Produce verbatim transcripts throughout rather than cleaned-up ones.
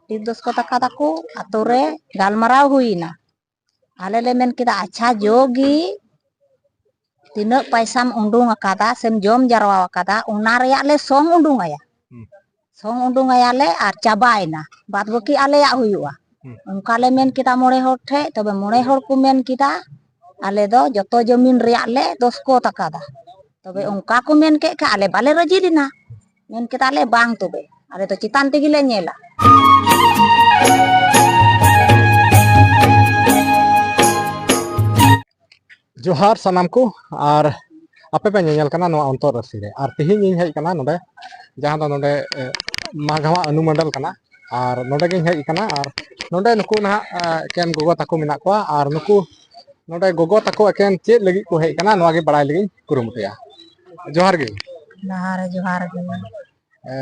ᱴᱤᱯ ᱫᱚᱥᱠᱚᱛ ᱟᱠᱟᱫᱟ ᱠᱚ, ᱟᱛᱳ ᱨᱮ ᱜᱟᱞᱢᱟᱨᱟᱣ ᱦᱩᱭᱱᱟ᱾ ᱟᱞᱮ ᱞᱮ ᱢᱮᱱ ᱠᱮᱫᱟ, ᱟᱪᱪᱷᱟ, ᱡᱚ ᱜᱮ ᱛᱤᱱᱟᱹᱜ ᱯᱟᱭᱥᱟᱢ ᱩᱰᱩᱝ ᱟᱠᱟᱫᱟ ᱥᱮᱢ ᱡᱚᱢ ᱡᱟᱨᱣᱟ ᱟᱠᱟᱫᱟ, ᱚᱱᱟ ᱨᱮᱭᱟᱜ ᱞᱮ ᱥᱚᱝ ᱩᱰᱩᱝ ᱟᱭᱟ᱾ ᱦᱩᱸ᱾ ᱥᱚᱝ ᱩᱰᱩᱝ ᱟᱭᱟᱞᱮ ᱟᱨ ᱪᱟᱵᱟᱭᱮᱱᱟ, ᱵᱟᱫ ᱵᱟᱹᱠᱤ ᱟᱞᱮᱭᱟᱜ ᱦᱩᱭᱩᱜᱼᱟ᱾ ᱦᱩᱸ᱾ ᱚᱱᱠᱟ ᱞᱮ ᱢᱮᱱ ᱠᱮᱫᱟ ᱢᱚᱬᱮ ᱦᱚᱲ ᱴᱷᱮᱡ᱾ ᱛᱚᱵᱮ ᱢᱚᱬᱮ ᱦᱚᱲ ᱠᱚ ᱢᱮᱱ ᱠᱮᱫᱟ, ᱟᱞᱮ ᱫᱚ ᱡᱚᱛᱚ ᱡᱚᱢᱤᱱ ᱨᱮᱭᱟᱜ ᱞᱮ ᱫᱚᱥᱠᱚᱛ ᱟᱠᱟᱫᱟ᱾ ᱛᱚᱵᱮ ᱚᱱᱠᱟ ᱠᱚ ᱢᱮᱱ ᱠᱮᱫ ᱠᱷᱟᱱ ᱟᱞᱮ ᱵᱟᱞᱮ ᱨᱟᱹᱡᱤ ᱞᱮᱱᱟ, ᱢᱮᱱ ᱠᱮᱫᱟ ᱞᱮ, ᱵᱟᱝ, ᱛᱚᱵᱮ ᱟᱞᱮ ᱫᱚ ᱪᱮᱛᱟᱱ ᱛᱮᱜᱮ ᱞᱮ ᱧᱮᱞᱟ᱾ ᱡᱚᱦᱟᱨ ᱥᱟᱱᱟᱢ ᱠᱚ, ᱟᱨ ᱟᱯᱮ ᱯᱮ ᱧᱮᱧᱮᱞ ᱠᱟᱱᱟ ᱱᱚᱣᱟ ᱚᱱᱛᱚᱨ ᱨᱟᱹᱥᱤ ᱨᱮ᱾ ᱟᱨ ᱛᱮᱦᱮᱧ ᱤᱧ ᱦᱮᱡ ᱠᱟᱱᱟ ᱱᱚᱰᱮ, ᱡᱟᱦᱟᱸ ᱫᱚ ᱱᱚᱰᱮ, ᱮ, ᱢᱟᱜᱷᱟᱣᱟ ᱚᱱᱩᱢᱚᱱᱰᱚᱞ ᱠᱟᱱᱟ᱾ ᱟᱨ ᱱᱚᱰᱮ ᱜᱤᱧ ᱦᱮᱡ ᱠᱟᱱᱟ, ᱟᱨ ᱱᱚᱰᱮ ᱱᱩᱠᱩ ᱱᱟᱦᱟᱜ, ᱮ, ᱮᱠᱮᱱ ᱜᱚᱜᱚ ᱛᱟᱠᱚ ᱢᱮᱱᱟᱜ ᱠᱚᱣᱟ, ᱟᱨ ᱱᱩᱠᱩ ᱱᱚᱰᱮ ᱜᱚᱜᱚ ᱛᱟᱠᱚ ᱮᱠᱮᱱ ᱪᱮᱫ ᱞᱟᱹᱜᱤᱫ ᱠᱚ ᱦᱮᱡ ᱠᱟᱱᱟ, ᱱᱚᱣᱟ ᱜᱮ ᱵᱟᱲᱟᱭ ᱞᱟᱹᱜᱤᱫ ᱤᱧ ᱠᱩᱨᱩᱢᱩᱴᱩᱭᱟ᱾ ᱡᱚᱦᱟᱨ ᱜᱮ᱾ ᱡᱚᱦᱟᱨ, ᱡᱚᱦᱟᱨ ᱜᱮ᱾ ᱮ,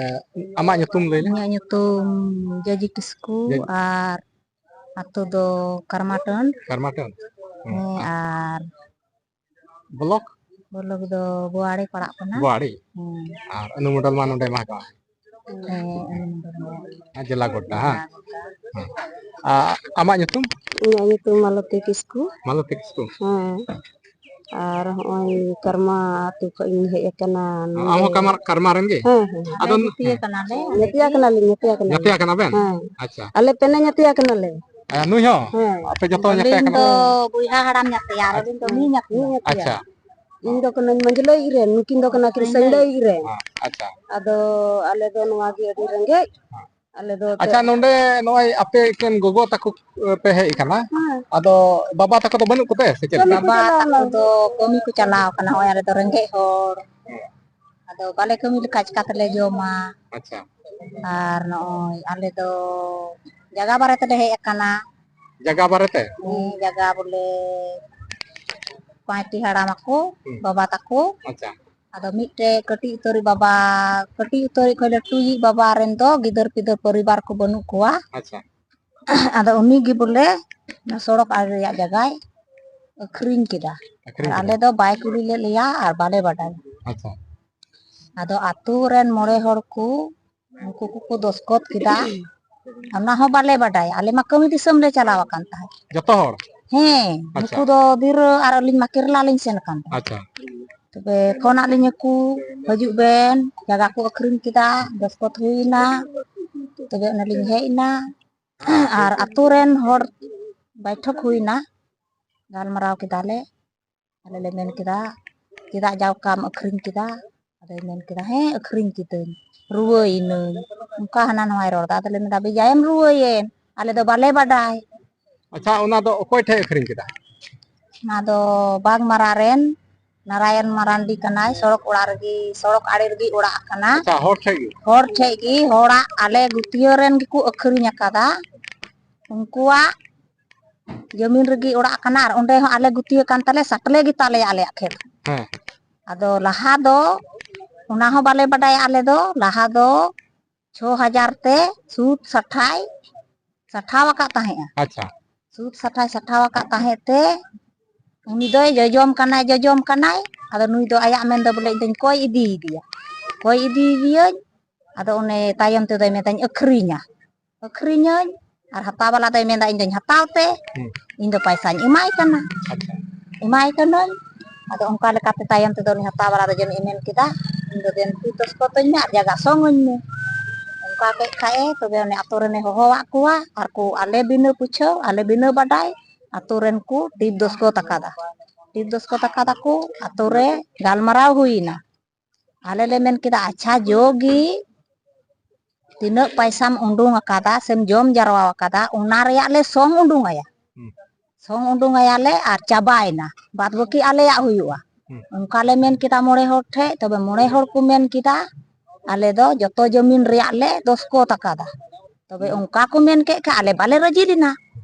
ᱟᱢᱟᱜ ᱧᱩᱛᱩᱢ ᱞᱟᱹᱭ ᱢᱮ᱾ ᱤᱧᱟᱹᱜ ᱧᱩᱛᱩᱢ ᱡᱚᱡᱤ ᱠᱤᱥᱠᱩ᱾ ᱡᱚᱡ- ᱟᱨ ᱟᱛᱳ ᱫᱚ ᱠᱟᱨᱢᱟᱴᱟᱹᱱ᱾ ᱠᱟᱨᱢᱟᱴᱟᱹᱱ? ᱦᱮᱸ, ᱦᱮᱸ, ᱟᱨ ᱵᱞᱚᱠ? ᱵᱞᱚᱠ ᱫᱚ ᱵᱳᱣᱟᱲᱤ ᱯᱟᱲᱟᱜ ᱠᱟᱱᱟ᱾ ᱵᱳᱣᱟᱲᱤ? ᱦᱮᱸ᱾ ᱟᱨ ᱚᱱᱩᱢᱚᱱᱰᱚᱞ ᱢᱟ ᱱᱚᱰᱮ ᱢᱟ ᱠᱟᱱᱟ᱾ ᱦᱮᱸ, ᱚᱱᱩᱢᱚᱱᱰᱚᱞ ᱢᱟ᱾ ᱟᱨ ᱡᱮᱞᱟ ᱜᱚᱰᱰᱟ, ᱦᱮᱸ? ᱡᱮᱞᱟ ᱜᱚᱰᱰᱟ᱾ ᱦᱮᱸ᱾ ᱟ-, ᱟᱢᱟᱜ ᱧᱩᱛᱩᱢ? ᱤᱧᱟᱹᱜ ᱧᱩᱛᱩᱢ ᱢᱟᱞᱚᱛᱤ ᱠᱤᱥᱠᱩ᱾ ᱢᱟᱞᱚᱛᱤ ᱠᱤᱥᱠᱩ? ᱦᱮᱸ᱾ ᱟᱨ ᱦᱚᱸᱜᱼᱚᱭ ᱠᱟᱨᱢᱟ ᱟᱹᱛᱩ ᱠᱷᱚᱱ ᱤᱧ ᱦᱮᱡ ᱟᱠᱟᱱᱟ᱾ ᱟᱢ ᱦᱚᱸ ᱱᱚᱰᱮ ᱠᱟᱨᱢᱟ, ᱠᱟᱨᱢᱟ ᱨᱮᱱ ᱜᱮ? ᱦᱮᱸ, ᱦᱮᱸ᱾ ᱟᱫᱚ ᱟᱞᱮ ᱡᱟᱹᱛᱤᱭᱟᱹ ᱠᱟᱱᱟᱞᱮ᱾ ᱡᱟᱹᱛᱤᱭᱟ ᱠᱟᱱᱟᱞᱤᱧ, ᱡᱟᱹᱛᱤᱭᱟ ᱠᱟᱱᱟᱞᱤᱧ᱾ ᱡᱟᱹᱛᱤᱭᱟ ᱠᱟᱱᱟ ᱵᱮᱱ? ᱦᱮᱸ᱾ ᱟᱪᱪᱷᱟ᱾ ᱟᱞᱮ ᱯᱮᱱᱮ ᱧᱟᱹᱛᱤᱭᱟ ᱠᱟᱱᱟᱞᱮ᱾ ᱦᱮᱸ, ᱱᱩᱭ ᱦᱚᱸ? ᱦᱮᱸ᱾ ᱟᱯᱮ ᱡᱚᱛᱚ ᱧᱟᱹᱛᱤᱭᱟ ᱟᱹᱞᱤᱧ ᱠᱟᱱᱟ? ᱫᱚ ᱵᱚᱭᱦᱟ ᱦᱟᱲᱟᱢ ᱧᱟᱹᱛᱤᱭᱟ, ᱟᱨ ᱟᱪᱪᱷᱟ᱾ ᱟᱹᱞᱤᱧ ᱫᱚ ᱢᱤᱭ ᱧᱟᱹᱛᱤᱭᱟ᱾ ᱢᱤᱭ ᱧᱟᱹᱛᱤᱭᱟ᱾ ᱟᱪᱪᱷᱟ᱾ ᱤᱧ ᱫᱚ ᱠᱟᱹᱱᱟᱹᱧ ᱢᱟᱹᱡᱽᱞᱟᱹᱭᱤᱡ ᱨᱮᱱ, ᱱᱩᱠᱤᱱ ᱫᱚ ᱠᱟᱱᱟ ᱠᱤᱱ ᱥᱟᱹᱭᱞᱟᱹᱭᱤᱡ ᱨᱮᱱ᱾ ᱦᱮᱸ, ᱟᱪᱪᱷᱟ᱾ ᱟᱫᱚ ᱟᱞᱮ ᱫᱚ ᱱᱚᱣᱟ ᱜᱮ ᱟᱹᱰᱤ ᱨᱮᱸᱜᱮᱡ᱾ ᱦᱮᱸ᱾ ᱟᱞᱮ ᱫᱚ ᱟᱪᱪᱷᱟ, ᱛᱮ- ᱱᱚᱰᱮ ᱱᱚᱜᱼᱚᱭ ᱟᱯᱮ ᱮᱠᱮᱱ ᱜᱚᱜᱚ ᱛᱟᱠᱚ, ᱮ, ᱯᱮ ᱦᱮᱡ ᱟᱠᱟᱱᱟ᱾ ᱦᱮᱸ᱾ ᱟᱫᱚ ᱵᱟᱵᱟ ᱛᱟᱠᱚ ᱫᱚ ᱵᱟᱹᱱᱩᱜ ᱠᱚᱛᱮ ᱥᱮ ᱪᱮᱫ ᱞᱮᱠᱟ? ᱠᱟᱹᱢᱤ ᱠᱚ ᱵᱟᱵᱟ ᱪᱟᱞᱟᱣ ᱛᱟᱠᱚ ᱮᱱᱟ᱾ ᱫᱚ ᱠᱟᱹᱢᱤ ᱠᱚ ᱪᱟᱞᱟᱣ ᱟᱠᱟᱱᱟ᱾ ᱱᱚᱜᱼᱚᱭ ᱟᱞᱮ ᱫᱚ ᱨᱮᱸᱜᱮᱡ ᱦᱚᱲ᱾ ᱦᱮᱸ᱾ ᱟᱫᱚ ᱵᱟᱞᱮ ᱠᱟᱹᱢᱤ ᱞᱮᱠᱷᱟᱡ ᱪᱤᱠᱟ ᱛᱮᱞᱮ ᱡᱚᱢᱟ? ᱟᱪᱪᱷᱟ᱾ ᱟᱨ ᱱᱚᱜᱼᱚᱭ ᱟᱞᱮ ᱫᱚ ᱡᱟᱭᱜᱟ ᱵᱟᱨᱮ ᱛᱮᱞᱮ ᱦᱮᱡ ᱟᱠᱟᱱᱟ᱾ ᱡᱟᱭᱜᱟ ᱵᱟᱨᱮ ᱛᱮ? ᱦᱮᱸ, ᱡᱟᱭᱜᱟ ᱵᱚᱞᱮ ᱯᱟᱸᱪᱴᱤ ᱦᱟᱲᱟᱢ ᱟᱠᱚ, ᱦᱩᱸ᱾ ᱵᱟᱵᱟ ᱛᱟᱠᱚ᱾ ᱟᱪᱪᱷᱟ᱾ ᱟᱫᱚ ᱢᱤᱫᱴᱮᱡ ᱠᱟᱹᱴᱤᱡ ᱩᱛᱟᱹᱨᱤᱡ ᱵᱟᱵᱟ, ᱠᱟᱹᱴᱤᱡ ᱩᱛᱟᱹᱨᱤᱡ ᱠᱷᱚᱡ ᱞᱟᱹᱴᱩᱭᱤᱡ ᱵᱟᱵᱟ ᱨᱮᱱ ᱫᱚ ᱜᱤᱫᱟᱹᱨ ᱯᱤᱫᱟᱹᱨ ᱯᱚᱨᱤᱵᱟᱨ ᱠᱚ ᱵᱟᱹᱱᱩᱜ ᱠᱚᱣᱟ᱾ ᱟᱪᱪᱷᱟ᱾ ᱟᱫᱚ ᱩᱱᱤ ᱜᱮ ᱵᱚᱞᱮ ᱥᱚᱲᱚᱠ ᱟᱲᱮ ᱨᱮᱭᱟᱜ ᱡᱟᱭᱜᱟᱭ ᱟᱹᱠᱷᱨᱤᱧ ᱠᱮᱫᱟ᱾ ᱟᱹᱠᱷᱨᱤᱧ ᱟᱨ ᱠᱮᱫᱟ᱾ ᱟᱞᱮ ᱫᱚ ᱵᱟᱭ ᱠᱩᱞᱤ ᱞᱮᱫ ᱞᱮᱭᱟ ᱟᱨ ᱵᱟᱞᱮ ᱵᱟᱰᱟᱭᱟ᱾ ᱟᱪᱪᱷᱟ᱾ ᱟᱫᱚ ᱟᱛᱳ ᱨᱮᱱ ᱢᱚᱬᱮ ᱦᱚᱲ ᱠᱚ, ᱩᱱᱠᱩ ᱠᱚᱠᱚ ᱫᱚᱥᱠᱚᱛ ᱠᱮᱫᱟ᱾ ᱚᱱᱟ ᱦᱚᱸ ᱵᱟᱞᱮ ᱵᱟᱰᱟᱭᱟ, ᱟᱞᱮ ᱢᱟ ᱠᱟᱹᱢᱤ ᱫᱤᱥᱚᱢ ᱞᱮ ᱪᱟᱞᱟᱣ ᱟᱠᱟᱱ ᱛᱟᱦᱮᱸᱫ᱾ ᱡᱚᱛᱚ ᱦᱚᱲ? ᱦᱮᱸ, ᱟᱪᱪᱷᱟ᱾ ᱱᱩᱠᱩ ᱫᱚ ᱫᱷᱤᱨᱟᱹ ᱟᱨ ᱟᱹᱞᱤᱧ ᱢᱟ ᱠᱮᱨᱞᱟ ᱞᱤᱧ ᱥᱮᱱ ᱟᱠᱟᱱ ᱛᱟᱦᱮᱸᱫ᱾ ᱟᱪᱪᱷᱟ᱾ ᱛᱚᱵᱮ ᱯᱷᱳᱱ ᱟᱫ ᱞᱤᱧᱟᱹ ᱠᱚ, "ᱦᱤᱡᱩᱜ ᱵᱮᱱ, ᱡᱟᱭᱜᱟ ᱠᱚ ᱟᱹᱠᱷᱨᱤᱧ ᱠᱮᱫᱟ, ᱫᱚᱥᱠᱚᱛ ᱦᱩᱭ ᱮᱱᱟ", ᱛᱚᱵᱮ ᱚᱱᱮ ᱞᱤᱧ ᱦᱮᱡ ᱮᱱᱟ᱾ ᱟᱨ ᱟᱛᱳ ᱨᱮᱱ ᱦᱚᱲ ᱵᱟᱭᱴᱷᱚᱠ ᱦᱩᱭ ᱮᱱᱟ, ᱜᱟᱞᱢᱟᱨᱟᱣ ᱠᱮᱫᱟᱞᱮ᱾ ᱟᱞᱮ ᱞᱮ ᱢᱮᱱ ᱠᱮᱫᱟ, "ᱪᱮᱫᱟᱜ ᱡᱟᱣᱠᱟᱢ ᱟᱹᱠᱷᱨᱤᱧ ᱠᱮᱫᱟ?" ᱟᱫᱚᱭ ᱢᱮᱱ ᱠᱮᱫᱟ, "ᱦᱮᱸ, ᱟᱹᱠᱷᱨᱤᱧ ᱠᱤᱫᱟᱹᱧ, ᱨᱩᱣᱟᱹᱭᱮᱱᱟᱹᱧ", ᱚᱱᱠᱟ ᱦᱟᱱᱟ ᱱᱚᱣᱟᱭ ᱨᱚᱲ ᱮᱫᱟ᱾ ᱟᱫᱚᱞᱮ ᱢᱮᱱᱫᱟ, "ᱵᱮᱡᱟᱭᱮᱢ ᱨᱩᱣᱟᱹᱭᱮᱱ, ᱟᱞᱮ ᱫᱚ ᱵᱟᱞᱮ ᱵᱟᱰᱟᱭ᱾" ᱟᱪᱪᱷᱟ, ᱚᱱᱟ ᱫᱚ ᱚᱠᱚᱭ ᱴᱷᱮᱡ ᱟᱹᱠᱷᱨᱤᱧ ᱠᱮᱫᱟ? ᱚᱱᱟ ᱫᱚ ᱵᱟᱜᱽᱢᱟᱨᱟ ᱨᱮᱱ ᱱᱟᱨᱟᱭᱚᱱ ᱢᱟᱨᱟᱱᱰᱤ ᱠᱟᱱᱟᱭ, ᱥᱚᱲᱚᱠ ᱚᱲᱟᱜ ᱨᱮᱜᱮ, ᱥᱚᱲᱚᱠ ᱟᱲᱮ ᱨᱮᱜᱮ ᱚᱲᱟᱜ ᱠᱟᱱᱟ᱾ ᱟᱪᱪᱷᱟ, ᱦᱚᱲ ᱴᱷᱮᱡ ᱜᱮ? ᱦᱚᱲ ᱴᱷᱮᱡ ᱜᱮ, ᱦᱚᱲᱟᱜ ᱟᱞᱮ ᱜᱩᱛᱤᱭᱟᱹ ᱨᱮᱱ ᱜᱮᱠᱚ ᱟᱹᱠᱷᱨᱤᱧ ᱟᱠᱟᱫᱟ᱾ ᱩᱱᱠᱩᱣᱟᱜ ᱡᱟᱹᱢᱤᱱ ᱨᱮᱜᱮ ᱚᱲᱟᱜ ᱠᱟᱱᱟ, ᱟᱨ ᱚᱸᱰᱮ ᱦᱚᱸ ᱟᱞᱮ ᱜᱩᱛᱤᱭᱟᱹ ᱠᱟᱱ ᱛᱟᱞᱮ, ᱥᱟᱴᱞᱮ ᱜᱮ ᱛᱟᱞᱮᱭᱟ ᱟᱞᱮᱭᱟᱜ ᱠᱷᱮᱛ᱾ ᱦᱮᱸ᱾ ᱟᱫᱚ ᱞᱟᱦᱟ ᱫᱚ ᱚᱱᱟ ᱦᱚᱸ ᱵᱟᱞᱮ ᱵᱟᱰᱟᱭᱟ ᱟᱞᱮ ᱫᱚ, ᱞᱟᱦᱟ ᱫᱚ ᱪᱷᱚ ᱦᱟᱡᱟᱨ ᱛᱮ ᱥᱩᱫ ᱥᱟᱴᱷᱟᱭ ᱥᱟᱴᱷᱟᱣ ᱟᱠᱟᱫ ᱛᱟᱦᱮᱸᱜᱼᱟ᱾ ᱟᱪᱪᱷᱟ᱾ ᱥᱩᱫ ᱥᱟᱴᱷᱟᱭ ᱥᱟᱴᱷᱟᱣ ᱟᱠᱟᱫ ᱛᱟᱦᱮᱸᱫ ᱛᱮ, ᱩᱱᱤ ᱫᱚᱭ ᱡᱚᱡᱚᱢ ᱠᱟᱱᱟᱭ, ᱡᱚᱡᱚᱢ ᱠᱟᱱᱟᱭ᱾ ᱟᱫᱚ ᱱᱩᱭ ᱫᱚ ᱟᱭᱟᱜ ᱢᱮᱱ ᱫᱚ ᱵᱚᱞᱮ, "ᱤᱧ ᱫᱚᱧ ᱠᱚᱭ ᱤᱫᱤᱭᱮᱫᱮᱭᱟ, ᱠᱚᱭ ᱤᱫᱤᱭᱮᱫᱮᱭᱟᱹᱧ᱾" ᱟᱫᱚ ᱚᱱᱮ ᱛᱟᱭᱚᱢ ᱛᱮᱫᱚᱭ ᱢᱮᱛᱟᱧ, "ᱟᱹᱠᱷᱨᱤᱧᱟ, ᱟᱹᱠᱷᱨᱤᱧᱟᱹᱧ᱾" ᱟᱨ ᱦᱟᱛᱟᱣ ᱵᱟᱞᱟ ᱫᱚᱭ ᱢᱮᱱᱫᱟ, "ᱤᱧ ᱫᱚᱧ ᱦᱟᱛᱟᱣ ᱛᱮ, ᱦᱩᱸ᱾ ᱤᱧ ᱫᱚ ᱯᱟᱭᱥᱟᱧ ᱮᱢᱟᱭ ᱠᱟᱱᱟ, ᱟᱪᱪᱷᱟ᱾ ᱮᱢᱟᱭ ᱠᱟᱹᱱᱟᱹᱧ᱾" ᱟᱫᱚ ᱚᱱᱠᱟ ᱞᱮᱠᱟᱛᱮ ᱛᱟᱭᱚᱢ ᱛᱮᱫᱚ ᱩᱱᱤ ᱦᱟᱛᱟᱣ ᱵᱟᱞᱟ ᱫᱚ ᱡᱟᱹᱱᱤᱡ ᱮ ᱢᱮᱱ ᱠᱮᱫᱟ, "ᱤᱧ ᱫᱚ ᱫᱮᱱ ᱛᱤ ᱫᱚᱥᱠᱚᱛᱟᱹᱧ ᱢᱮ ᱟᱨ ᱡᱟᱭᱜᱟ ᱥᱚᱝ ᱟᱹᱧ ᱢᱮ᱾" ᱚᱱᱠᱟ ᱠᱮᱫ ᱠᱷᱟᱡ ᱮ, ᱛᱚᱵᱮ ᱩᱱᱤ ᱟᱛᱳ ᱨᱮᱱᱮ ᱦᱚᱦᱚᱣᱟᱫ ᱠᱚᱣᱟ, ᱟᱨ ᱠᱚ ᱟᱞᱮ ᱵᱤᱱᱟᱹ ᱯᱩᱪᱷᱟᱹᱣ, ᱟᱞᱮ ᱵᱤᱱᱟᱹ ᱵᱟᱰᱟᱭ ᱟᱛᱳ ᱨᱮᱱ ᱠᱚ ᱴᱤᱯ ᱫᱚᱥᱠᱚᱛ ᱟᱠᱟᱫᱟ᱾ ᱴᱤᱯ ᱫᱚᱥᱠᱚᱛ ᱟᱠᱟᱫᱟ ᱠᱚ, ᱟᱛᱳ ᱨᱮ ᱜᱟᱞᱢᱟᱨᱟᱣ ᱦᱩᱭ ᱮᱱᱟ᱾ ᱟᱞᱮ ᱞᱮ ᱢᱮᱱ ᱠᱮᱫᱟ, "ᱟᱪᱪᱷᱟ, ᱡᱚ ᱜᱮ ᱛᱤᱱᱟᱹᱜ ᱯᱟᱭᱥᱟᱢ ᱩᱰᱩᱝ ᱟᱠᱟᱫᱟ ᱥᱮᱢ ᱡᱚᱢ ᱡᱟᱨᱣᱟ ᱟᱠᱟᱫᱟ, ᱚᱱᱟ ᱨᱮᱭᱟᱜ ᱞᱮ ᱥᱚᱝ ᱩᱰᱩᱝ ᱟᱭᱟ᱾ ᱦᱩᱸ᱾ ᱥᱚᱝ ᱩᱰᱩᱝ ᱟᱭᱟᱞᱮ ᱟᱨ ᱪᱟᱵᱟᱭᱮᱱᱟ, ᱵᱟᱫ ᱵᱟᱹᱠᱤ ᱟᱞᱮᱭᱟᱜ ᱦᱩᱭᱩᱜᱼᱟ᱾" ᱦᱩᱸ᱾ ᱚᱱᱠᱟ ᱞᱮ ᱢᱮᱱ ᱠᱮᱫᱟ ᱢᱚᱬᱮ ᱦᱚᱲ ᱴᱷᱮᱡ᱾ ᱛᱚᱵᱮ ᱢᱚᱬᱮ ᱦᱚᱲ ᱠᱚ ᱢᱮᱱ ᱠᱮᱫᱟ, "ᱟᱞᱮ ᱫᱚ ᱡᱚᱛᱚ ᱡᱟᱹᱢᱤᱱ ᱨᱮᱭᱟᱜ ᱞᱮ ᱫᱚᱥᱠᱚᱛ ᱟᱠᱟᱫᱟ᱾" ᱛᱚᱵᱮ ᱚᱱᱠᱟ ᱠᱚ ᱢᱮᱱ ᱠᱮᱫ ᱠᱷᱟᱡ ᱟᱞᱮ ᱵᱟᱞᱮ ᱨᱟᱹᱡᱤ ᱞᱮᱱᱟ᱾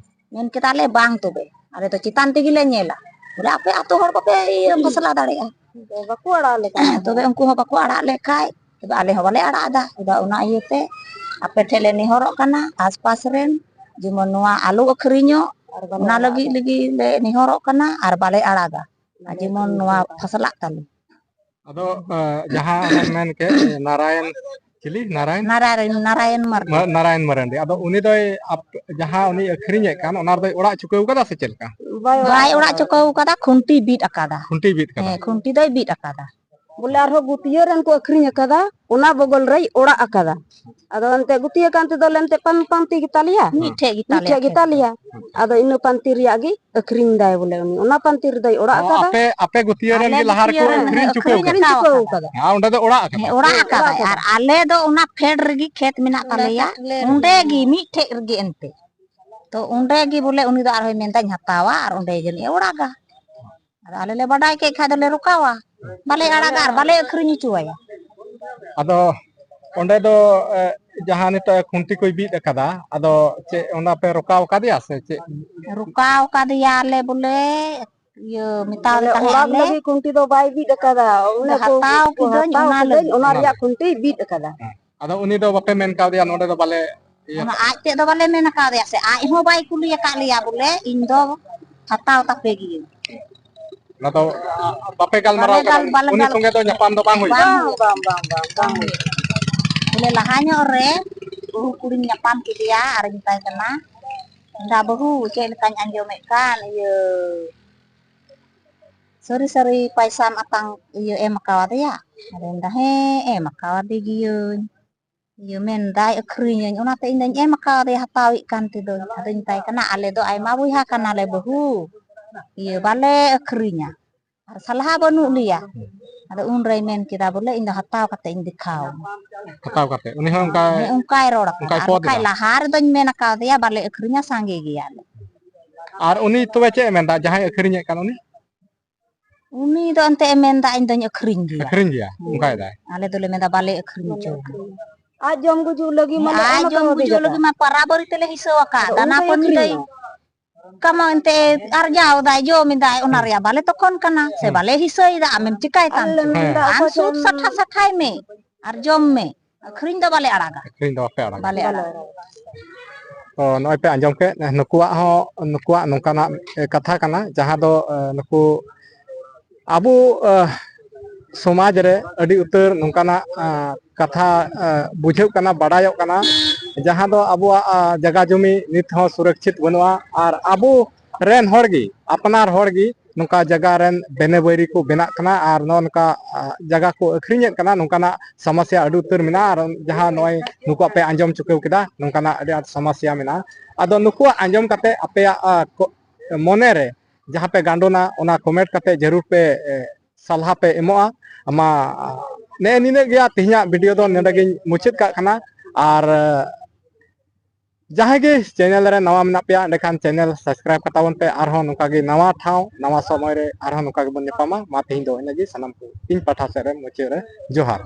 ᱢᱮᱱ ᱠᱮᱫᱟᱞᱮ, "ᱵᱟᱝ, ᱛᱚᱵᱮ ᱟᱞᱮ ᱫᱚ ᱪᱮᱛᱟᱱ ᱛᱮᱜᱮ ᱞᱮ ᱧᱮᱞᱟ, ᱵᱚᱞᱮ ᱟᱯᱮ ᱟᱛᱳ ᱦᱚᱲ ᱵᱟᱯᱮ ᱤᱭᱟᱹ ᱯᱷᱟᱥᱞᱟ ᱫᱟᱲᱮᱭᱟᱜᱼᱟ᱾" ᱵᱟᱠᱚ ᱟᱲᱟᱜ ᱞᱮᱠᱷᱟᱱ ᱛᱚᱵᱮ ᱩᱱᱠᱩ ᱦᱚᱸ ᱵᱟᱠᱚ ᱟᱲᱟᱜ ᱞᱮᱠᱷᱟᱡ, ᱛᱚᱵᱮ ᱟᱞᱮ ᱦᱚᱸ ᱵᱟᱞᱮ ᱟᱲᱟᱜ ᱮᱫᱟ᱾ ᱟᱫᱚ ᱚᱱᱟ ᱤᱭᱟᱹᱛᱮ ᱟᱯᱮ ᱴᱷᱮᱡ ᱞᱮ ᱱᱮᱦᱚᱨᱚᱜ ᱠᱟᱱᱟ, ᱟᱥᱯᱟᱥ ᱨᱮᱱ, ᱡᱮᱢᱚᱱ ᱱᱚᱣᱟ ᱟᱞᱚ ᱟᱹᱠᱷᱨᱤᱧᱚᱜ, ᱟᱨ ᱵᱟᱞᱮ ᱚᱱᱟ ᱟᱲᱟᱜ ᱞᱟᱹᱜᱤᱫ ᱮᱫᱟ᱾ ᱞᱟᱹᱜᱤᱫ ᱞᱮ ᱱᱮᱦᱚᱨᱚᱜ ᱠᱟᱱᱟ ᱟᱨ ᱵᱟᱞᱮ ᱟᱲᱟᱜᱟ, ᱟᱨ ᱡᱮᱢᱚᱱ ᱱᱚᱣᱟ ᱯᱷᱟᱥᱞᱟᱜ ᱛᱟᱞᱮ᱾ ᱟᱫᱚ, ᱟ, ᱡᱟᱦᱟᱸ ᱚᱱᱮᱢ ᱢᱮᱱ ᱠᱮᱫ, ᱱᱟᱨᱟᱭᱚᱱ ᱪᱤᱞᱤ? ᱱᱟᱨᱟᱭᱚᱱ? ᱱᱟᱨᱟᱭᱚᱱ, ᱱᱟᱨᱟᱭᱚᱱ ᱢᱟᱨᱰᱤ᱾ ᱢᱟ-, ᱱᱟᱨᱟᱭᱚᱱ ᱢᱟᱨᱟᱱᱰᱤ᱾ ᱟᱫᱚ ᱩᱱᱤ ᱫᱚᱭ ᱟᱯ-, ᱡᱟᱦᱟᱸ ᱩᱱᱤ ᱟᱹᱠᱷᱨᱤᱧᱮᱫ ᱠᱟᱱ, ᱚᱱᱟ ᱨᱮᱫᱚᱭ ᱚᱲᱟᱜ ᱪᱩᱠᱟᱹᱣ ᱠᱟᱫᱟ ᱥᱮ ᱪᱮᱫ ᱞᱮᱠᱟ? ᱵᱟᱭ ᱚᱲᱟᱜ ᱵᱟᱭ ᱚᱲᱟᱜ ᱟᱠᱟᱫᱟ᱾ ᱪᱩᱠᱟᱹᱣ ᱠᱟᱫᱟ, ᱠᱷᱩᱱᱴᱤ ᱵᱤᱫ ᱟᱠᱟᱫᱟ᱾ ᱠᱷᱩᱱᱴᱤ ᱵᱤᱫ ᱟᱠᱟᱫᱟ᱾ ᱦᱮᱸ, ᱠᱷᱩᱱᱴᱤ ᱫᱚᱭ ᱵᱤᱫ ᱟᱠᱟᱫᱟ᱾ ᱵᱚᱞᱮ ᱟᱨᱦᱚᱸ ᱜᱩᱛᱤᱭᱟᱹ ᱨᱮᱱ ᱠᱚ ᱟᱹᱠᱷᱨᱤᱧ ᱟᱠᱟᱫᱟ, ᱚᱱᱟ ᱵᱚᱜᱚᱞ ᱨᱮᱭ ᱚᱲᱟᱜ ᱟᱠᱟᱫᱟ᱾ ᱟᱫᱚ ᱮᱱᱛᱮ ᱜᱩᱛᱤᱭᱟᱹ ᱠᱟᱱ ᱛᱮᱫᱚ ᱞᱮ ᱮᱱᱛᱮ ᱯᱟᱱ-, ᱯᱟᱱᱛᱤ ᱜᱮᱛᱟᱞᱮᱭᱟ᱾ ᱢᱤᱫᱴᱷᱮᱡ ᱜᱮᱛᱟᱞᱮᱭᱟ ᱢᱤᱫᱴᱷᱮᱡ ᱠᱷᱮᱛ᱾ ᱜᱮᱛᱟᱞᱮᱭᱟ᱾ ᱟᱫᱚ ᱤᱱᱟᱹ ᱯᱟᱱᱛᱤ ᱨᱮᱭᱟᱜ ᱜᱮ ᱟᱹᱠᱷᱨᱤᱧ ᱫᱟᱭ ᱵᱚᱞᱮ ᱩᱱᱤ᱾ ᱚᱱᱟ ᱯᱟᱱᱛᱤ ᱨᱮᱫᱚᱭ ᱚᱲᱟᱜ ᱚ, ᱟᱠᱟᱫᱟ᱾ ᱟᱯᱮ, ᱟᱯᱮ ᱜᱩᱛᱤᱭᱟᱹ ᱨᱮᱱ ᱟᱞᱮ ᱜᱮ ᱞᱟᱦᱟ ᱨᱮᱠᱚ ᱜᱩᱛᱤᱭᱟᱹ ᱨᱮᱱ ᱟᱹᱠᱷᱨᱤᱧ ᱜᱮ ᱪᱩᱠᱟᱹᱣ ᱟᱹᱠᱷᱨᱤᱧ ᱠᱟᱫᱟ? ᱟᱠᱟᱣ ᱦᱮᱸ, ᱚᱸᱰᱮ ᱫᱚ ᱚᱲᱟᱜ ᱟᱠᱟᱫᱟ᱾ ᱦᱮᱸ, ᱚᱲᱟᱜ ᱦᱮᱸ, ᱚᱲᱟᱜ ᱟᱠᱟᱫᱟᱭ᱾ ᱟᱠᱟᱫᱟ᱾ ᱟᱨ ᱟᱞᱮ ᱫᱚ ᱚᱱᱟ ᱯᱷᱮᱰ ᱨᱮᱜᱮ ᱠᱷᱮᱛ ᱢᱮᱱᱟᱜ ᱛᱟᱞᱮᱭᱟ᱾ ᱚᱸᱰᱮ ᱜᱮ ᱢᱤᱫᱴᱷᱮᱡ ᱨᱮᱜᱮ ᱮᱱᱛᱮ᱾ ᱛᱚ ᱚᱸᱰᱮ ᱜᱮ ᱵᱚᱞᱮ ᱩᱱᱤ ᱫᱚ ᱟᱨᱦᱚᱸᱭ ᱢᱮᱱᱫᱟᱧ ᱦᱟᱛᱟᱣᱟ ᱟᱨ ᱚᱸᱰᱮ ᱡᱟᱹᱱᱤᱡ ᱮ ᱚᱲᱟᱜᱟ᱾ ᱟᱫᱚ ᱟᱞᱮ ᱞᱮ ᱵᱟᱰᱟᱭ ᱠᱮᱫ ᱠᱷᱟᱡ ᱫᱚᱞᱮ ᱨᱚᱠᱟᱣᱟ, ᱵᱟᱞᱮ ᱟᱲᱟᱜᱟ ᱟᱨ ᱵᱟᱞᱮ ᱟᱹᱠᱷᱨᱤᱧ ᱦᱚᱪᱚᱣᱟᱭᱟ᱾ ᱟᱫᱚ ᱚᱸᱰᱮ ᱫᱚ, ᱮ, ᱡᱟᱦᱟᱸ ᱱᱤᱛᱚᱜ ᱮ ᱠᱷᱩᱱᱴᱤ ᱠᱚᱭ ᱵᱤᱫ ᱟᱠᱟᱫᱟ, ᱟᱫᱚ ᱪᱮᱫ ᱚᱱᱟ ᱯᱮ ᱨᱚᱠᱟᱣ ᱟᱠᱟᱫᱮᱭᱟ ᱥᱮ ᱪᱮᱫ? ᱨᱚᱠᱟᱣ ᱠᱟᱫᱮᱭᱟ ᱞᱮ ᱵᱚᱞᱮ, ᱤᱭᱟᱹ, ᱢᱮᱛᱟᱣ ᱵᱚᱞᱮ ᱛᱟᱦᱮᱸ ᱚᱲᱟᱜ ᱟᱞᱮ᱾ ᱞᱟᱹᱜᱤᱫ ᱠᱷᱩᱱᱴᱤ ᱫᱚ ᱵᱟᱭ ᱵᱤᱫ ᱟᱠᱟᱫᱟ, ᱚᱱᱮ ᱠᱚ, ᱦᱟᱛᱟᱣ ᱠᱚ ᱠᱤᱫᱟᱹᱧ, ᱦᱟᱛᱟᱣ ᱚᱱᱟ ᱠᱤᱫᱟᱹᱧ, ᱞᱟᱹᱜᱤᱫ᱾ ᱚᱱᱟ ᱨᱮᱭᱟᱜ ᱠᱷᱩᱱᱴᱤᱭ ᱵᱤᱫ ᱟᱠᱟᱫᱟ᱾ ᱦᱮᱸ᱾ ᱟᱫᱚ ᱩᱱᱤ ᱫᱚ ᱵᱟᱯᱮ ᱢᱮᱱ ᱠᱟᱣᱫᱮᱭᱟ, ᱱᱚᱰᱮ ᱫᱚ ᱵᱟᱞᱮ ᱤᱭᱟᱹ ᱚᱱᱟ ᱠᱟᱜᱼᱟ? ᱟᱡ ᱛᱮᱫ ᱫᱚ ᱵᱟᱞᱮ ᱢᱮᱱ ᱠᱟᱣᱫᱮᱭᱟ ᱥᱮ, ᱟᱡ ᱦᱚᱸ ᱵᱟᱭ ᱠᱩᱞᱤ ᱟᱠᱟᱫ ᱞᱮᱭᱟ ᱵᱚᱞᱮ, ᱤᱧ ᱫᱚ ᱦᱟᱛᱟᱣ ᱛᱟᱯᱮ ᱜᱤᱭᱟᱹᱧ᱾ ᱚᱱᱟ ᱫᱚ ᱵᱟᱯᱮ ᱜᱟᱞᱢᱟᱨᱟᱣ ᱵᱟᱞᱮ ᱠᱟᱫᱟ? ᱜᱟᱞ-, ᱵᱟᱞᱮ ᱩᱱᱤ ᱜᱟᱞ-, ᱥᱚᱸᱜᱮ ᱫᱚ ᱧᱟᱯᱟᱢ ᱫᱚ ᱵᱟᱝ ᱦᱩᱭ ᱠᱟᱱᱟ? ᱵᱟᱝ, ᱵᱟᱝ, ᱵᱟᱝ, ᱵᱟᱝ, ᱵᱟᱝ ᱦᱩᱭ ᱠᱟᱱᱟ᱾ ᱵᱚᱞᱮ ᱞᱟᱦᱟ ᱧᱚᱜ ᱨᱮ ᱵᱟᱹᱦᱩ ᱠᱩᱲᱤᱧ ᱧᱟᱯᱟᱢ ᱠᱮᱫᱮᱭᱟ ᱟᱨᱤᱧ ᱢᱮᱛᱟᱭ ᱠᱟᱱᱟ, ᱢᱮᱱᱫᱟ, "ᱵᱟᱹᱦᱩ, ᱪᱮᱫ ᱞᱮᱠᱟᱧ ᱟᱸᱡᱚᱢᱮᱫ ᱠᱟᱱ, ᱤᱭᱟᱹ, ᱥᱟᱹᱨᱤ ᱥᱟᱹᱨᱤ ᱯᱟᱭᱥᱟᱢ ᱟᱛᱟᱝ, ᱤᱭᱟᱹ, ᱮᱢ ᱟᱠᱟᱣᱟᱫᱮᱭᱟ?" ᱟᱫᱚᱧ ᱢᱮᱱᱫᱟ, "ᱦᱮᱸ, ᱮᱢ ᱟᱠᱟᱣᱟᱫᱮ ᱜᱤᱭᱟᱹᱧ᱾ ᱤᱭᱟᱹ, ᱢᱮᱱᱫᱟᱭ ᱟᱹᱠᱷᱨᱤᱧᱟᱹᱧ, ᱚᱱᱟᱛᱮ ᱤᱧ ᱫᱚᱧ ᱮᱢ ᱟᱠᱟᱣᱟᱫᱮᱭᱟ, ᱦᱟᱛᱟᱣᱤᱡ ᱠᱟᱱ ᱛᱮᱫᱚ᱾" ᱟᱫᱚᱧ ᱢᱮᱛᱟᱭ ᱠᱟᱱᱟ, "ᱟᱞᱮ ᱫᱚ ᱟᱭᱢᱟ ᱵᱚᱭᱦᱟ ᱠᱟᱱᱟᱞᱮ ᱵᱟᱹᱦᱩ, ᱤᱭᱟᱹ, ᱵᱟᱞᱮ ᱟᱹᱠᱷᱨᱤᱧᱟ, ᱟᱨ ᱥᱟᱞᱦᱟ ᱵᱟᱹᱱᱩᱜ ᱞᱮᱭᱟ᱾" ᱟᱫᱚ ᱩᱱ ᱨᱮᱭ ᱢᱮᱱ ᱠᱮᱫᱟ ᱵᱚᱞᱮ, "ᱤᱧ ᱫᱚ ᱦᱟᱛᱟᱣ ᱠᱟᱛᱮ ᱤᱧ ᱫᱮᱠᱷᱟᱣ ᱟᱢᱟ᱾" ᱦᱟᱛᱟᱣ ᱠᱟᱛᱮ? ᱩᱱᱤ ᱦᱚᱸ ᱚᱱᱠᱟ, ᱦᱮᱸ, ᱚᱱᱠᱟᱭ ᱨᱚᱲ ᱟᱠᱟᱫᱟ᱾ ᱚᱱᱠᱟᱭ ᱟᱨ ᱯᱚᱫ ᱵᱟᱠᱷᱟᱡ ᱮᱫᱟ? ᱞᱟᱦᱟ ᱨᱮᱫᱚᱧ ᱢᱮᱱ ᱟᱠᱟᱣᱟᱫᱮᱭᱟ, "ᱵᱟᱞᱮ ᱟᱹᱠᱷᱨᱤᱧᱟ, ᱥᱟᱸᱜᱮ ᱜᱮᱭᱟᱞᱮ᱾" ᱟᱨ ᱩᱱᱤ ᱛᱚᱵᱮ ᱪᱮᱫ ᱮ ᱢᱮᱱᱫᱟ, ᱡᱟᱦᱟᱸᱭ ᱟᱹᱠᱷᱨᱤᱧᱮᱫ ᱠᱟᱱ ᱩᱱᱤ? ᱩᱱᱤ ᱫᱚ ᱮᱱᱛᱮ ᱮ ᱢᱮᱱᱫᱟ, "ᱤᱧ ᱫᱚᱧ ᱟᱹᱠᱷᱨᱤᱧ ᱜᱮᱭᱟ᱾" ᱟᱹᱠᱷᱨᱤᱧ ᱜᱮᱭᱟ, ᱦᱮᱸ᱾ ᱚᱱᱠᱟᱭ ᱫᱟᱭ᱾ ᱟᱞᱮ ᱫᱚᱞᱮ ᱢᱮᱱᱫᱟ, "ᱵᱟᱞᱮ ᱟᱹᱠᱷᱨᱤᱧ ᱦᱚᱪᱚ ᱟᱢᱟ᱾" ᱟᱡ ᱡᱚᱢ ᱜᱩᱡᱩᱜ ᱞᱟᱹᱜᱤᱫ ᱢᱟᱱᱮ ᱟᱡ ᱮᱢ ᱡᱚᱢ ᱟᱠᱟᱣᱟᱫᱮ ᱜᱩᱡᱩᱜ ᱠᱟᱫᱟ᱾ ᱞᱟᱹᱜᱤᱫ ᱢᱟ ᱯᱟᱨᱟ ᱵᱟᱹᱨᱤ ᱛᱮᱞᱮ ᱦᱤᱥᱟᱹᱣ ᱟᱠᱟᱫ, ᱟᱫᱚ ᱫᱟᱱᱟ ᱩᱱᱤ ᱫᱚᱭ ᱯᱟᱹᱱᱤ ᱫᱚᱭ ᱟᱹᱠᱷᱨᱤᱧᱟ᱾ ᱠᱟᱢᱟᱣ ᱮᱱᱛᱮ ᱟᱨᱡᱟᱣ ᱫᱟᱭ, ᱡᱚᱢ ᱮᱫᱟᱭ, ᱚᱱᱟ ᱦᱩᱸ᱾ ᱨᱮᱭᱟᱜ ᱵᱟᱞᱮ ᱛᱚᱠᱷᱚᱱ ᱠᱟᱱᱟ ᱥᱮ ᱦᱩᱸ᱾ ᱵᱟᱞᱮ ᱦᱤᱥᱟᱹᱭᱮᱫᱟ, ᱟᱢᱮᱢ ᱪᱤᱠᱟᱹᱭ ᱛᱟᱢ ᱟᱞᱮ ᱛᱮ? ᱞᱮ ᱦᱮᱸ᱾ ᱢᱮᱱᱫᱟ, ᱟᱢ ᱚᱠᱚᱭ ᱥᱩᱫ ᱴᱷᱮᱱ ᱥᱟᱴᱷᱟ ᱥᱟᱴᱷᱟᱭ ᱢᱮ ᱟᱨ ᱡᱚᱢ ᱢᱮ, ᱟᱹᱠᱷᱨᱤᱧ ᱫᱚ ᱵᱟᱞᱮ ᱟᱲᱟᱜᱟ᱾ ᱟᱹᱠᱷᱨᱤᱧ ᱫᱚ ᱵᱟᱯᱮ ᱟᱲᱟᱜᱟ᱾ ᱵᱟᱞᱮ ᱟᱲᱟᱜᱟ᱾ ᱛᱚ ᱱᱚᱜᱼᱚᱭ ᱯᱮ ᱟᱸᱡᱚᱢ ᱠᱮᱫ, ᱱᱩᱠᱩᱣᱟᱜ ᱦᱚᱸ, ᱱᱩᱠᱩᱣᱟᱜ ᱱᱚᱝᱠᱟᱱᱟᱜ ᱠᱟᱛᱷᱟ ᱠᱟᱱᱟ, ᱡᱟᱦᱟᱸ ᱫᱚ, ᱮ, ᱱᱩᱠᱩ ᱟᱵᱚ, ᱮ, ᱥᱚᱢᱟᱡᱽ ᱨᱮ ᱟᱹᱰᱤ ᱩᱛᱟᱹᱨ ᱱᱚᱝᱠᱟᱱᱟᱜ ᱠᱟᱛᱷᱟ ᱵᱩᱡᱷᱟᱹᱜ ᱠᱟᱱᱟ, ᱵᱟᱰᱟᱭᱚᱜ ᱠᱟᱱᱟ, ᱡᱟᱦᱟᱸ ᱫᱚ ᱟᱵᱚᱣᱟᱜ ᱡᱟᱭᱜᱟ ᱡᱚᱢᱤ ᱱᱤᱛ ᱦᱚᱸ ᱥᱩᱨᱚᱠᱪᱷᱤᱛ ᱵᱟᱹᱱᱩᱜᱼᱟ᱾ ᱟᱨ ᱟᱵᱚ ᱨᱮᱱ ᱦᱚᱲ ᱜᱮ, ᱟᱯᱱᱟᱨ ᱦᱚᱲ ᱜᱮ ᱱᱚᱝᱠᱟ ᱡᱟᱭᱜᱟ ᱨᱮᱱ ᱵᱮᱱᱮ ᱵᱟᱹᱭᱨᱤ ᱠᱚ ᱵᱮᱱᱟᱜ ᱠᱟᱱᱟ ᱟᱨ ᱱᱚᱜᱼᱚ ᱱᱚᱝᱠᱟ ᱡᱟᱭᱜᱟ ᱠᱚ ᱟᱹᱠᱷᱨᱤᱧᱮᱫ ᱠᱟᱱᱟ᱾ ᱱᱚᱝᱠᱟᱱᱟᱜ ᱥᱚᱢᱚᱥᱥᱟ ᱟᱹᱰᱤ ᱩᱛᱟᱹᱨ ᱢᱮᱱᱟᱜᱼᱟ᱾ ᱟᱨ ᱡᱟᱦᱟᱸ ᱱᱚᱜᱼᱚᱭ ᱱᱩᱠᱩᱣᱟᱜ ᱯᱮ ᱟᱸᱡᱚᱢ ᱪᱩᱠᱟᱹᱣ ᱠᱮᱫᱟ, ᱱᱚᱝᱠᱟᱱᱟᱜ ᱟᱹᱰᱤ ᱟᱸᱴ ᱥᱚᱢᱚᱥᱥᱟ ᱢᱮᱱᱟᱜᱼᱟ᱾ ᱟᱫᱚ ᱱᱩᱠᱩᱣᱟᱜ ᱟᱸᱡᱚᱢ ᱠᱟᱛᱮ ᱟᱯᱮᱭᱟᱜ ᱢᱚᱱᱮ ᱨᱮ ᱡᱟᱦᱟᱸ ᱯᱮ ᱜᱟᱸᱰᱚᱱᱟ, ᱚᱱᱟ ᱠᱚᱢᱮᱱᱴ ᱠᱟᱛᱮ ᱡᱟᱹᱨᱩᱲ ᱯᱮ ᱥᱟᱞᱦᱟ ᱯᱮ ᱮᱢᱚᱜᱼᱟ᱾ ᱢᱟ ᱱᱮᱜᱼᱮ ᱱᱤᱱᱟᱹᱜ ᱜᱮᱭᱟ, ᱛᱮᱦᱮᱧᱟᱜ ᱵᱷᱤᱰᱤᱭᱳ ᱫᱚ ᱱᱚᱰᱮ ᱜᱤᱧ ᱢᱩᱪᱟᱹᱫ ᱠᱟᱜ ᱠᱟᱱᱟ᱾ ᱟᱨ ᱡᱟᱦᱟᱸᱭ ᱜᱮ ᱪᱮᱱᱮᱞ ᱨᱮ ᱱᱟᱣᱟ ᱢᱮᱱᱟᱜ ᱯᱮᱭᱟ, ᱮᱸᱰᱮᱠᱷᱟᱱ ᱪᱮᱱᱮᱞ ᱥᱟᱵᱥᱠᱨᱟᱭᱤᱵ ᱠᱟᱛᱟ ᱵᱚᱱ ᱯᱮ᱾ ᱟᱨᱦᱚᱸ ᱱᱚᱝᱠᱟ ᱜᱮ ᱱᱟᱣᱟ ᱴᱷᱟᱶ, ᱱᱟᱣᱟ ᱥᱚᱢᱚᱭ ᱨᱮ ᱟᱨᱦᱚᱸ ᱱᱚᱝᱠᱟ ᱜᱮᱵᱚᱱ ᱧᱟᱯᱟᱢᱟ᱾ ᱢᱟ ᱛᱮᱦᱮᱧ ᱫᱚ ᱤᱱᱟᱹᱜ ᱜᱮ, ᱥᱟᱱᱟᱢ ᱠᱚ ᱤᱧ ᱯᱟᱦᱴᱟ ᱥᱮᱫ ᱨᱮ ᱢᱩᱪᱟᱹᱫ ᱨᱮ ᱡᱚᱦᱟᱨ᱾